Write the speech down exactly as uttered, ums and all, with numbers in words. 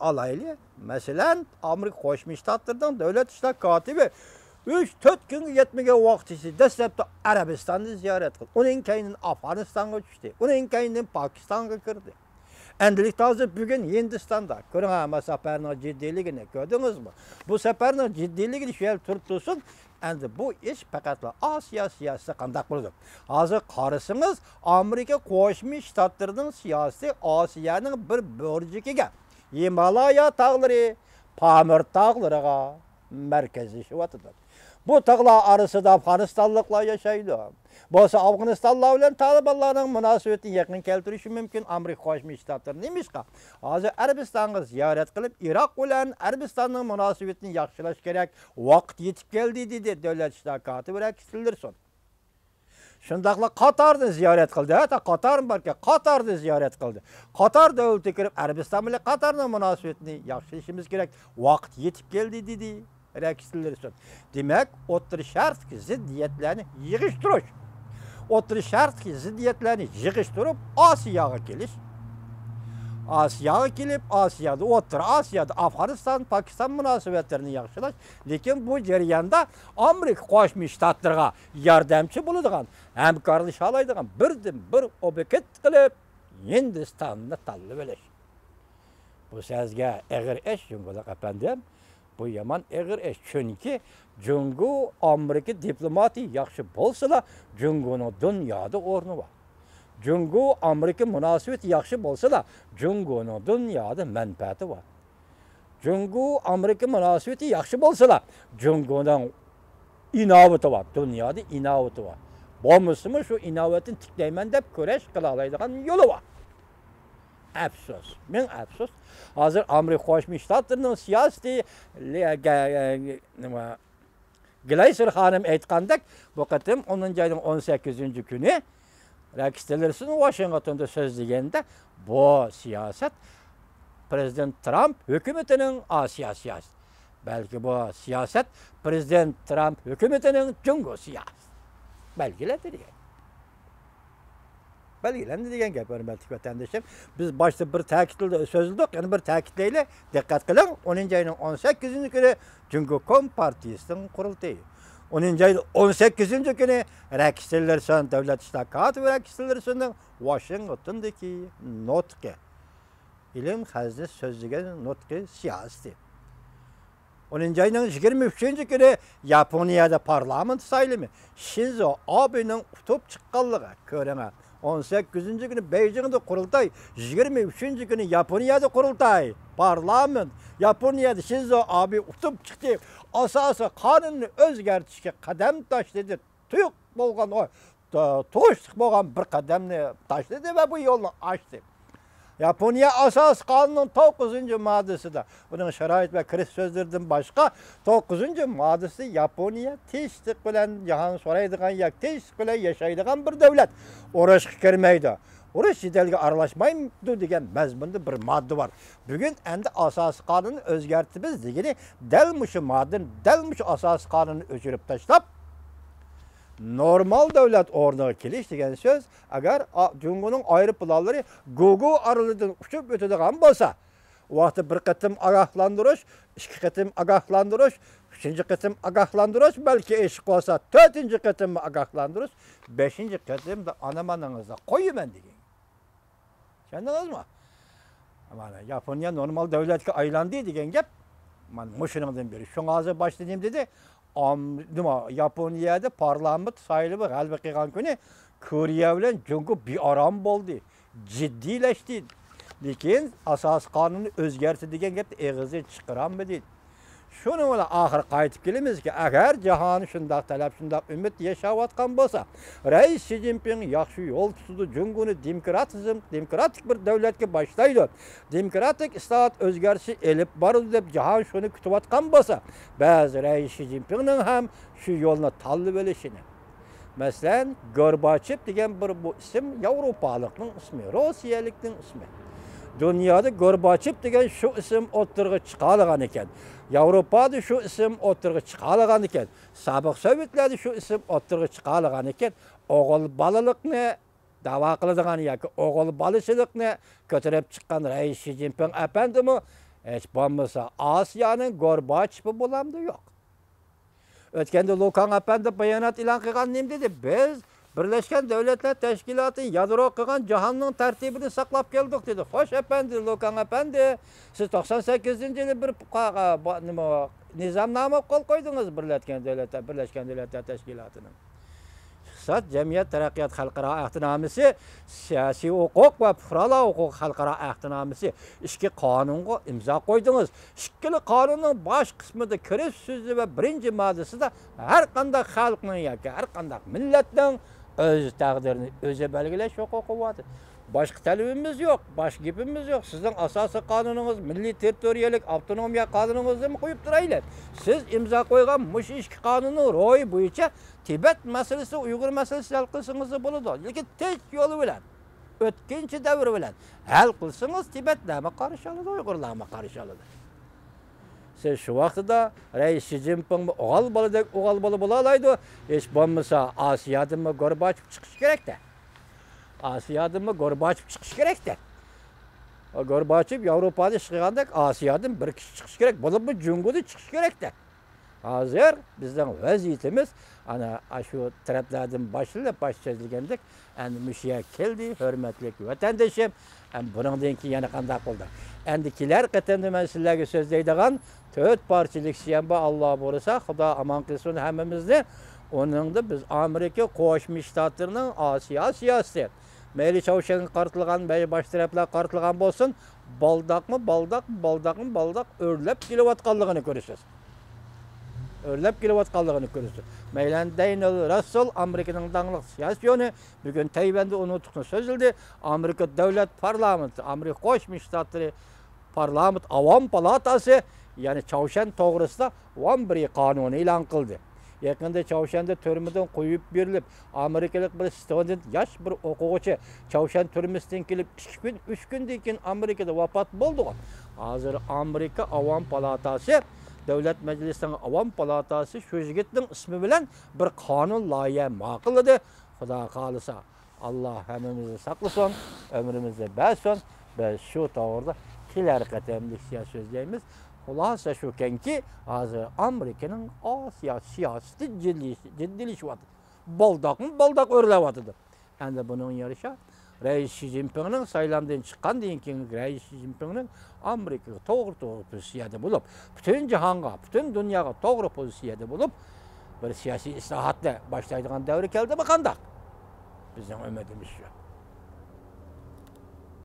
ئالايلى. مەسىلەن، ئامېرىكا قوشما شتاتلىرىنىڭ دۆلەت ئىشلار كاتىپى ئۈچ تۆت كۈنگە يەتمىگەن ۋاقىت ئىچىدە دەسلەپتە ئەرەبىستاننى زىيارەت قىلدى. ئۇنىڭ كەينىدىن ئافغانىستانغا چۈشتى. ئۇنىڭ كەينىدىن پاكىستانغا كىردى. ئەندىلىكتە ھازىر بۈگۈن ھىندىستاندا. كۆرۈڭ، ھە، ما سەپەرنىڭ جىددىيلىكىنى كۆردىڭىزمۇ؟ بۇ سەپەرنىڭ جىددىيلىكىنى شۇ يەردە تۇرۇپ تۇرسۇن. ئەمدى بۇ ئىش پەقەتلا ئاسىيا سىياسىتى قانداق بولىدۇ؟ ھازىر قارىسىڭىز، ئامېرىكا قوشما شتاتلىرىنىڭ سىياسىتى ئاسىيانىڭ بىر بۇرجىكىگە، ھىمالايا تاغلىرى، پامىر تاغلىرىغا مەركەزلىشىۋاتىدۇ. بۇ تاغلار ئارىسىدا ئافغانىستانلىقلار ياشايدۇ. بولسا ئافغانىستانلار بىلەن تالىبانلارنىڭ مۇناسىۋىتىنى يېقىن كەلتۈرۈشى مۇمكىن ئامېرىكا قوشما شتاتلىرى. نېمىشقا؟ ھازىر ئەرەبىستانغا زىيارەت قىلىپ، ئىراق بىلەن ئەرەبىستاننىڭ مۇناسىۋىتىنى ياخشىلاش كېرەك. ۋاقىت يېتىپ كەلدى، دېدى دۆلەت ئىشلار كاتىپى رەكس تىللېرسون. شۇنداقلا قاتارنى زىيارەت قىلدى. ھەتتا قاتارمۇ باركەن، قاتارنى زىيارەت قىلدى. قاتار دۆلىتىگە كىرىپ، ئەرەبىستان بىلەن قاتارنىڭ مۇناسىۋىتىنى ياخشىلىشىمىز كېرەك. ۋاقىت يېتىپ كەلدى، دېدى رەكس تىللېرسون. دېمەك، ئوتتۇرا شەرقتىكى زىددىيەتلەرنى يىغىشتۇرۇش، ئوتتۇرا شەرقتىكى زىددىيەتلەرنى يىغىشتۇرۇپ، ئاسىياغا كېلىش. ئاسىياغا كېلىپ، ئاسىيادا، ئوتتۇرا ئاسىيادا ئافغانىستان، پاكىستان مۇناسىۋەتلىرىنى ياخشىلاش. لېكىن بۇ جەرياندا ئامېرىكا قوشما شتاتلىرىغا ياردەمچى بولىدىغان، ھەمكارلىشالايدىغان بىردىنبىر ئوبيېكت قىلىپ ھىندىستاننى تاللىۋېلىش. بۇ سەزگە ئېغىر ئىش، جۇڭگولۇق ئەپەندىم. بۇ يامان ئېغىر ئىش. چۈنكى جۇڭگو ئامېرىكا دىپلوماتى ياخشى بولسىلا، جۇڭگونىڭ دۇنيادا ئورنى بار. جۇڭگو ئامېرىكا مۇناسىۋىتى ياخشى بولسىلا، جۇڭگونىڭ دۇنيادا مەنپەئەتى بار. جۇڭگو ئامېرىكا مۇناسىۋىتى ياخشى بولسىلا، جۇڭگونىڭ ئىناۋىتى بار، دۇنيادا ئىناۋىتى بار. بولمىسىمۇ شۇ ئىناۋەتنى تىكلەيمەن دەپ كۈرەش قىلالايدىغان يولى بار. ئەپسۇس، مىڭ ئەپسۇس. ھازىر ئامېرىكا قوشما شتاتلىرىنىڭ سىياسىتى، لە-، گە-، نېمە، گلەيسېر خانىم ئېيتقاندەك، بۇ قېتىم ئونىنچى ئاينىڭ ئون سەككىزىنچى كۈنى رەكس تىللېرسون ۋاشىنگتوندا سۆزلىگەندە، بۇ سىياسەت پىرېزىدېنت ترامپ ھۆكۈمىتىنىڭ ئاسىيا سىياسىتى. بەلكى بۇ سىياسەت پىرېزىدېنت ترامپ ھۆكۈمىتىنىڭ جۇڭگو سىياسىتى. بەلگىلەندى دېگەن. بەلگىلەندى دېگەن گەپ، ھۆرمەتلىك ۋەتەندىشىم. بىز باشتا بىر تەكىتلىدۇق، سۆزلىدۇق، يەنە بىر تەكىتلەيلى. دىققەت قىلىڭ، ئونىنچى ئاينىڭ ئون سەككىزىنچى كۈنى جۇڭگو كومپارتىيىسىنىڭ قۇرۇلتىيى. ئونىنچى ئاينىڭ ئون سەككىزىنچى كۈنى رەكس تىللېرسون، دۆلەت ئىشلار كاتىپى رەكس تىللېرسوننىڭ ۋاشىنگتوندىكى نۇتقى. ئىلىم خەزىنىسى سۆزلىگەن نۇتقى سىياسىتى. ئونىنچى ئاينىڭ يىگىرمە ئۈچىنچى كۈنى ياپونىيەدە پارلامېنت سايلىمى شىنزو ئابېنىڭ ئۇتۇپ چىققانلىقى. كۆرۈڭە، ئون سەككىزىنچى كۈنى بېيجىڭدا قۇرۇلتاي، يىگىرمە ئۈچىنچى كۈنى ياپونىيەدە قۇرۇلتاي، پارلامېنت. ياپونىيەدە شىنزو ئابې ئۇتۇپ چىقتى، ئاساسىي قانۇننى ئۆزگەرتىشكە قەدەم تاشلىدى. تۇيۇق بولغان، ئو، تۇ-، تۇغۇشلۇق بولغان بىر قەدەمنى تاشلىدى ۋە بۇ يولنى ئاچتى. ياپونىيە ئاساسىي قانۇنىنىڭ توققۇزىنچى ماددىسىدا، ئۇنىڭ شارائىت ۋە كىرىش سۆزلىرىدىن باشقا، توققۇزىنچى ماددىسى ياپونىيە تىنچلىق بىلەن جاھان سورايدىغان ياكى تىنچلىق بىلەن ياشايدىغان بىر دۆلەت. ئۇرۇشقا كىرمەيدۇ، ئۇرۇش جېدەلگە ئارىلاشمايدۇ دېگەن مەزمۇندا بىر ماددا بار. بۈگۈن ئەمدى ئاساسىي قانۇننى ئۆزگەرتىمىز دېگىنى دەل مۇشۇ ماددىنى، دەل مۇشۇ ئاساسىي قانۇننى ئۆچۈرۈپ تاشلاپ، نورمال دۆلەت ئورنىغا كېلىش دېگەن سۆز. ئەگەر ئا-، جۇڭگونىڭ ئايروپىلانلىرى گۇگۇ ئارىلىدىن ئۇچۇپ ئۆتىدىغان بولسا، ئۇ ۋاقىتتا بىر قېتىم ئاگاھلاندۇرۇش، ئىككى قېتىم ئاگاھلاندۇرۇش، ئۈچىنچى قېتىم ئاگاھلاندۇرۇش، بەلكى ئىش قىلسا تۆتىنچى قېتىم ئاگاھلاندۇرۇش، بەشىنچى قېتىمدا ئانا مانىڭىزدا قويىمەن دېگەن. چۈشەندىڭىزمۇ؟ مانا، ياپونىيە نورمال دۆلەتكە ئايلاندى دېگەن گەپ مانا مۇشۇنىڭدىن بېرى. شۇڭا ھازىر باشتا نېمە دېدى؟ ئام-، نېمە، ياپونىيەدە پارلامېنت سايلىمى غەلىبە قىلغان كۈنى كورېيە بىلەن جۇڭگو بىئارام بولدى، جىددىيلەشتى. لېكىن ئاساسىي قانۇننى ئۆزگەرتتى دېگەن گەپنى ئېغىزدىن چىقىرالمىدى. شۇنىڭ بىلەن ئاخىرى قايتىپ كېلىمىزكى، ئەگەر جاھان شۇنداق تەلەپ، شۇنداق ئۈمىد ياشاۋاتقان بولسا، رەئىس شى جىنپىڭ ياخشى يول تۇتىدۇ، جۇڭگونى دېموكراتىزم، دېموكراتىك بىر دۆلەتكە باشلايدۇ، دېموكراتىك ئىسلاھات ئۆزگەرتىشى ئېلىپ بارىدۇ دەپ جاھان شۇنى كۈتۈۋاتقان بولسا، بەزى رەئىس شى جىنپىڭنىڭ ھەم شۇ يولنى تاللىۋېلىشىنى. مەسىلەن، گورباچېف دېگەن بىر بۇ ئىسىم ياۋروپالىقنىڭ ئىسمى، روسىيەلىكنىڭ ئىسمى. دۇنيادا گورباچېف دېگەن شۇ ئىسىم ئوتتۇرىغا چىقالىغان ئىكەن. ياۋروپادا شۇ ئىسىم ئوتتۇرىغا چىقالىغان ئىكەن. سابىق سوۋېتلەردە شۇ ئىسىم ئوتتۇرىغا چىقالىغان ئىكەن. ئوغۇل بالىلىقنى داۋا قىلىدىغان ياكى ئوغۇل بالىچىلىقنى كۆتۈرۈپ چىققان رەئىس شى جىنپىڭ ئەپەندىمۇ ھېچ بولمىسا ئاسىيانىڭ گورباچېۋى بولامدۇ؟ يوق. ئۆتكەندە لۇكاڭ ئەپەندى بايانات ئېلان قىلغان نېمە دېدى؟ بىز بىرلەشكەن دۆلەتلەر تەشكىلاتى يادرو قىلغان جاھاننىڭ تەرتىپىنى ساقلاپ كەلدۇق دېدى. خوش ئەپەندى، لۇكاڭ ئەپەندى، سىز توقسان سەككىزىنچى يىلى بىر پۇقا-، با-، نېمە، نېزامنامىغا قول قويدىڭىز بىرلەشكەن دۆلەتلەر، بىرلەشكەن دۆلەتلەر تەشكىلاتىنىڭ. ئىقتىساد، جەمئىيەت تەرەققىيات خەلقئارا ئەھدىنامىسى، سىياسىي ھوقۇق ۋە پۇقرالار ھوقۇقى خەلقئارا ئەھدىنامىسى ئىككى قانۇنغا ئىمزا قويدىڭىز. ئىككىلا قانۇننىڭ باش قىسمىدا كىرىش سۆزى ۋە بىرىنچى ماددىسىدا ھەر قانداق خەلقنىڭ ياكى ھەر قانداق مىللەتنىڭ ئۆز تەقدىرىنى ئۆزى بەلگىلەش ھوقۇقى بار. باشقا تەلىپىمىز يوق، باشقا گېپىمىز يوق. سىزنىڭ ئاساسىي قانۇنىڭىز، مىللىي تېررىتورىيەلىك ئاپتونومىيە قانۇنىڭىزنىمۇ قويۇپ تۇرايلى. سىز ئىمزا قويغان مۇشۇ ئىككى قانۇننىڭ روھى بويىچە تىبەت مەسىلىسى، ئۇيغۇر مەسىلىسى ھەل قىلسىڭىزلا بولىدۇ. لېكىن تىنچ يولى بىلەن، ئۆتكۈنچى دەۋر بىلەن ھەل قىلسىڭىز، تىبەتلەرمۇ قارشى ئالىدۇ، ئۇيغۇرلارمۇ قارشى ئالىدۇ. سىز شۇ ۋاقتىدا رەئىس شى جىنپىڭمۇ ئوغۇل بالىدەك ئوغۇل بالا بولالايدۇ. ھېچ بولمىسا ئاسىيادىنمۇ گورباچېف چىقىشى كېرەكتە. ئاسىيادىنمۇ گورباچېف چىقىشى كېرەكتە. گورباچېف ياۋروپانى ئىشقا ئالغاندەك ئاسىيادىن بىر كىشى چىقىشى كېرەك. بولۇپمۇ جۇڭگودىن چىقىشى كېرەكتە. ھازىر بىزنىڭ ۋەزىيىتىمىز ئانا ئاشۇ تەرەپلەردىن باشلىنىپ باش چۆزۈلگەندەك، ئەمدى مۇشۇ يەرگە كەلدى، ھۆرمەتلىك ۋەتەندىشىم. ئەمدى بۇنىڭدىن كېيىن يەنە قانداق بولدى؟ ئەمدى كېلەر قېتىمدا مەن سىلەرگە سۆزلەيدىغان تۆت پارچە لېكسىيەم بار، ئاللا بۇيرۇسا، خۇدا ئامان قىلسۇن ھەممىمىزنى. ئۇنىڭدا بىز ئامېرىكا قوشما شتاتلىرىنىڭ ئاسىيا سىياسىتى، مەيلى چاۋشيەنگە قارىتىلغان، مەيلى باشقا تەرەپلەرگە قارىتىلغان بولسۇن، بالداقمۇ بالداق، بالداقمۇ بالداق ئۆرلەپ كېلىۋاتقانلىقىنى كۆرىسىز. ئۆرلەپ كېلىۋاتقانلىقىنى كۆرىسىز. مەيلەن دەينىل راسسېل، ئامېرىكىنىڭ داڭلىق سىياسىيونى، بۈگۈن تەيۋەندە ئۇ نۇتۇقنى سۆزلىدى. ئامېرىكا دۆلەت پارلامېنتى، ئامېرىكا قوشما شتاتلىرى پارلامېنت ئاۋام پالاتاسى، يەنى چاۋشيەن توغرىسىدا ئون بىر قانۇنى ئېلان قىلدى. يېقىندا چاۋشيەندە تۈرمىدىن قويۇپ بېرىلىپ، ئامېرىكىلىق بىر ستۇدېنت، ياش بىر ئوقۇغۇچى چاۋشيەن تۈرمىسىدىن كېلىپ، ئىككى كۈن، ئۈچ كۈندىن كېيىن ئامېرىكىدا ۋاپات بولدىغان. ھازىر ئامېرىكا ئاۋام پالاتاسى، دۆلەت مەجلىسىنىڭ ئاۋام پالاتاسى شۇ يىگىتنىڭ ئىسمى بىلەن بىر قانۇن لايىھە ماقۇللىدى. خۇدا خالىسا، ئاللا ھەممىمىزنى ساقلىسۇن، ئۆمرىمىزنى بەرسۇن. بىز شۇ توغرىدا كېلەر قېتىملىك سىياسەت سۆزلەيمىز. خۇلاسە شۇكەنكى، ھازىر ئامېرىكىنىڭ ئاسىيا سىياسىتى جىددىي-، جىددىيلىشىۋاتىدۇ. بالداقمۇ بالداق ئۆرلەۋاتىدۇ. ئەمدى بۇنىڭغا يارىشا، رەئىس شى جىنپىڭنىڭ سايلامدىن چىققاندىن كېيىنكى رەئىس شى جىنپىڭنىڭ ئامېرىكىغا توغرا، توغرا پوزىتسىيەدە بولۇپ، پۈتۈن جاھانغا، پۈتۈن دۇنياغا توغرا پوزىتسىيەدە بولۇپ، بىر سىياسىي ئىسلاھاتنى باشلايدىغان دەۋرى كەلدىمۇ قانداق؟ بىزنىڭ ئۈمىدىمىز شۇ.